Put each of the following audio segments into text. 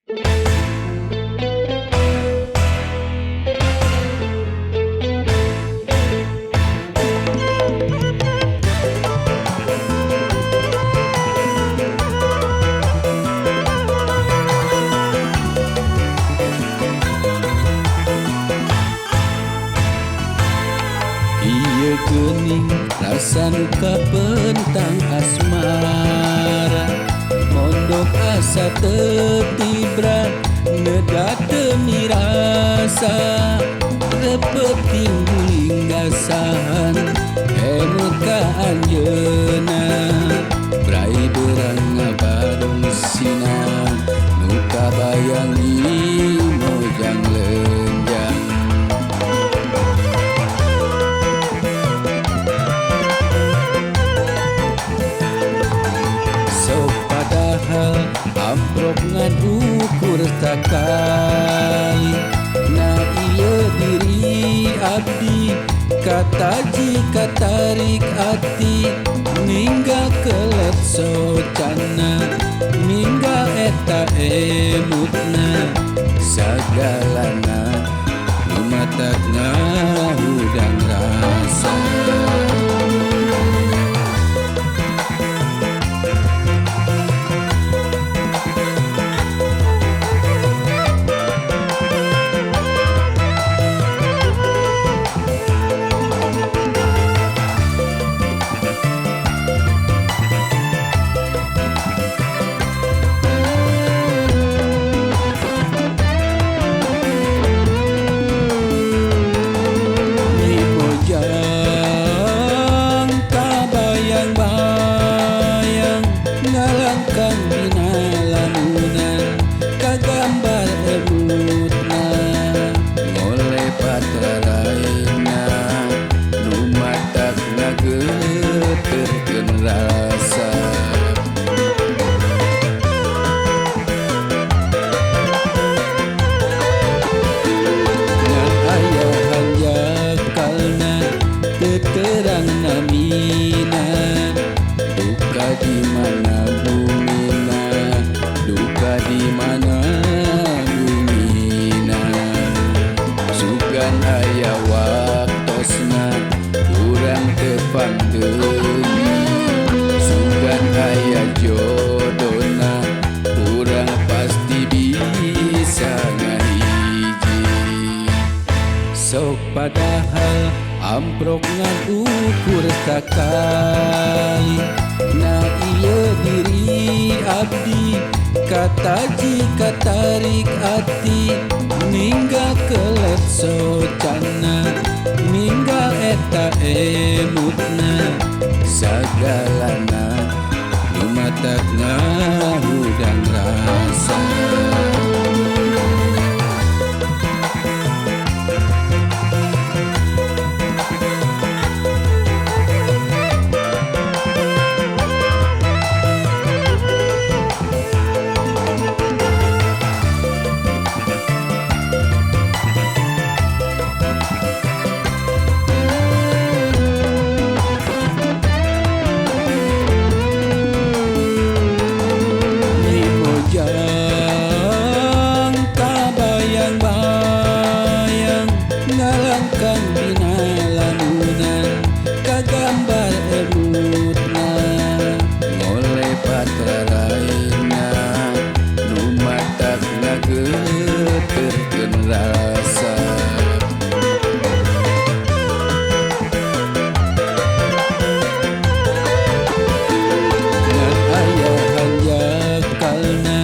Geuning rasa nu kapentang asmara, mondok asa teu tibra neda teu mirasa, repeuting guling gasahan emut ka anjeunna. Brai beurang ngabarung sina nu kabayang di mojang lenjang. Sok padahal amprok ngan ukur sakali, na ieu diri abdi kataji katarik ati, ninggal kelet socana ninggal eta emutna, sagalana nu matak ngahudang rasa. Bayang-bayang ngalangkang dina lamunan, kagambar emutna ngolepat raraina nu matak ngageterkeun rasa. Ngan aya hanjakalna teu terang namina, duka di mana bumina, duka di mana bumina. Sugan aya waktosna urang tepang deui, sugan aya jodona urang pasti bisa ngahiji. Sok padahal amprok ngan ukur sakali, na ieu diri abdi kataji katarik ati, ninggal kelet socana ninggal eta emutna, sagalana nu matak ngahudang rasa. Mojang kabayang-bayang ngalangkang dina lamunan, kagambar emutna ngolepat raraina nu matak ngageterkeun rasa. Ngan aya hanjakalna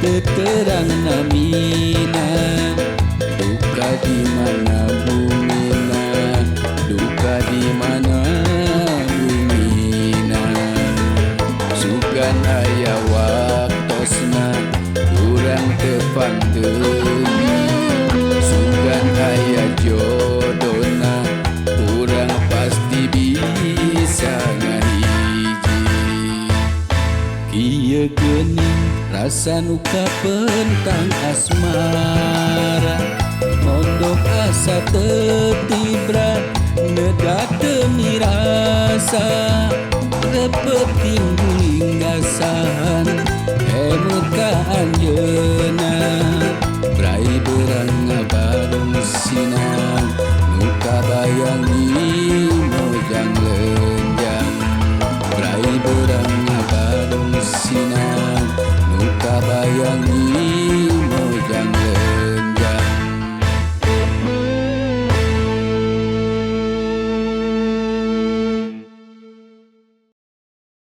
teu terang namina, duka di mana bumina, duka di mana bumina. Sugan aya waktosna urang tepang deui, sugan aya jodona urang pasti bisa ngahiji. Kieu geuning rasa nu kapentang asmara, mondok asa teu tibra neda teu mirasa, repeuting guling gasahan emut ka anjeunna. Kabayang di mojang lenjang. Rai berang ngabadong sinar.